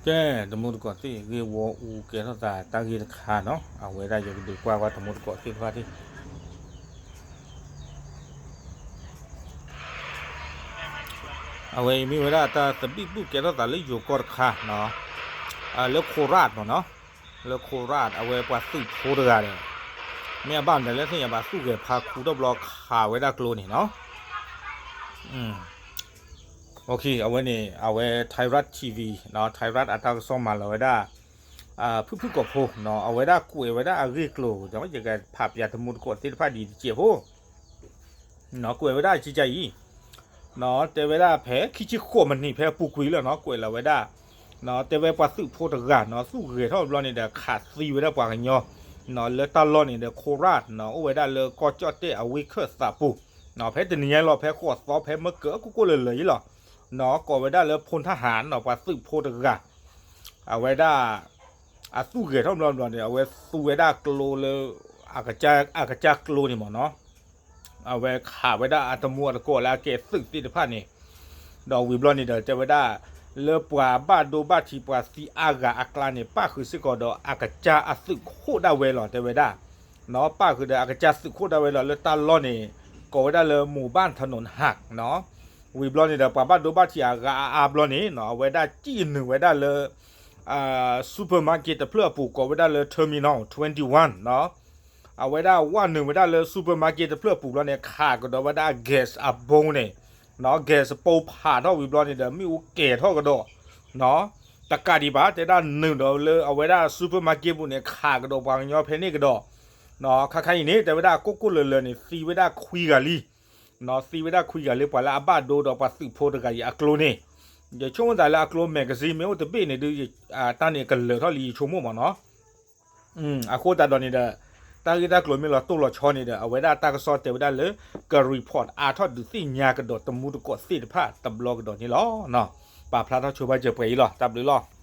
ကဲ, တမူတကိးသ့ၣ်ဂ့ၢ်ဝီအူကဲထီၣ်သးတၢ်ဂ့ၢ်တခါနီၤ, အဝဲဒၣ်ယကဒုးကွၢ်ကွၢ်တမူတကိးသ့ၣ်တဖၣ်သ့ၣ် အဝဲအံၤမ့ၢ်ဝဲဒၣ်တၢ်သဘံၣ်ဘုၣ်ကဲထီၣ်သးလၢယိၤကီၢ်တခါနီၤ, လၢ Khorat မ့ၢ်နီၤ, လၢ Khorat အဝဲပှၤသုးဖိတဂၤဒီး မ့ၢ်အဘၣ်မနုၤလဲၣ်သ့ၣ်ညါဘၣ် သူၣ်ဂဲၤဖါခူထီၣ်ဘျီခးဝဲဒၣ်ကျိန့ၣ်နီၤ. အဝဲန့ၣ် အဝဲ Thai Rat TV, Thai Rat အတၢ်ကစီၣ်မၤလီၤဝဲဒၣ် ဖုၣ်ဖုၣ်ကိာ်ဖိနီၤ, အဝဲဒၣ်ကွဲးဝဲဒၣ်အဂ့ၢ်ကျိၤဒီး ယကဖးပၠးတမူတကိးသ့ၣ်တဖၣ်ဒ်တစဲးဖိ ကွဲးဝဲဒၣ်ကကါအံၤ တဲဝဲဒၣ်ဖဲခံဆံဃိးမံးနံးဖဲအပူၤကွံာ်လီၤနီၤ, ကွဲးလီၤဝဲဒၣ် တဲဝဲပှၤသုးဖိတဂၤနီၤ သူၣ်ဂဲၤထီၣ်ဘျီန့ၣ်ဒီး ခးသံဝဲဒၣ်ပှၤကညီ လၢတၢ်လီၢ်န့ၣ်ဒီး Khorat နီၤ အိၣ်ဝဲဒၣ်လၢကီၢ်ကၠီၣ်တဲၣ်အဝ့ၢ်ခၢၣ်သးပူၤ ဖဲတနံၤညါလီၤ ဖဲဃိးသီ ဖဲမ့ၢ်ကၢကိၢ်ကိၢ်လၢၤလၢၤအံၤလီၤနီၤ, ကိးဝဲဒၣ်လၢ ဖိထၣ်ဟၣ်နီၤ ပှၤသုးဖိတဂၤ အဝဲဒၣ် အသူၣ်ဂဲၤထီၣ်ဘျီဘျီန့ၣ် အဝဲသူဝဲဒၣ်ကျိလၢ အကစၢ်ကျိန့ၣ်မ့ၢ်နီၤ, အဝဲခးဝဲဒၣ်အတမူအတကိးလၢအကဲသုးသ့ၣ်တဖၣ်န့ၣ်, ဒီးဝံၤဘျီန့ၣ်ဒီး တဲဝဲဒၣ် လၢပှၤဘၣ်ဒိဘၣ်ထံးပှၤသံအါဂၤအကျါန့ၣ် ပၣ်ဃုာ်စ့ၢ်ကီးဒီးအကစၢ်အသုးခိၣ်ဒၣ်ဝဲလီၤ တဲဝဲဒၣ် ပၣ်ဃုာ်ဒီးအကစၢ်သုးခိၣ်ဒၣ်ဝဲလီၤ လၢတၢ်လီၢ်န့ၣ် ကိးဝဲဒၣ်လၢ မူၤဘၣ်ထနီၣ်ဟၣ်နီၤ, ဝံၤဘျီန့ၣ်ဒီး ပှၤဘၣ်ဒိဘၣ်ထံးအဂၤအါအါဘျီန့ၣ်နီၤ အဝဲဒၣ်စံၣ်နုာ်ဝဲဒၣ်လၢ supermarket တဖျၢၣ်အပူၤ ကိးဝဲဒၣ်လၢ Terminal twenty-oneနီၤ, အဝဲဒၣ်ဝၢ်နုာ်ဝဲဒၣ်လၢ supermarket တဖျၢၣ်အပူၤဘျီန့ၣ် ခးကဒီးဝဲဒၣ် gas အဘိန့ၣ်နီၤ, gas ပိဖးထီၣ်ဝံၤဘျီန့ၣ်ဒီး မ့ၣ်အူကဲၤထီၣ်ကဒီးနီၤ, တကးဒံးဘၣ် တဲဒၣ်နုာ်ဒီးလၢအဝဲဒၣ် supermarket ပူၤန့ၣ် ခးကဒီးပှၤကညီဖဲန့ၣ်ကဒီး ခါခါအံၤန့ၣ် တဲဝဲဒၣ်အကိၢ်ကိၢ်လၢၤလၢၤန့ၣ် သံဝဲဒၣ်ခွံဂၤလံ သံဝဲဒၣ်ခွံဂၤလံ ပှၤလၢအဘၣ်ဒိဒီးပှၤသုးဖိတဂၤအံၤအကျိန့ၣ်, ယဆိကမိၣ်သးလၢအကျိ magazine မ့ၢ်အိၣ်တဘ့ၣ်န့ၣ်ဒုး တၢ်န့ၣ်ကလၢာ်ထီၣ်လံယဆိကမိၣ်မ့ၢ်နီၤ, အဃိသတးဒီးန့ၣ်ဒီး တၢ်ဂ့ၢ်တၢ်ကျိၤမ့ၢ်လီၤတိၢ်လီၤဆီန့ၣ်ဒီး အဝဲဒၣ်တၢ်ကစီၣ်တဲဝဲဒၣ်လၢ က report အါထီၣ်ဒုးသ့ၣ်ညါကဒီးတမူတကိးသ့ၣ်တဖၣ်တဘျီကဒီးန့ၣ်လီၤ. ပာ်ဖျါထီၣ်ဆိပာ်စၢၤပှဲၤအံၤလီၤ တၢ်ဘျုးလီၤ.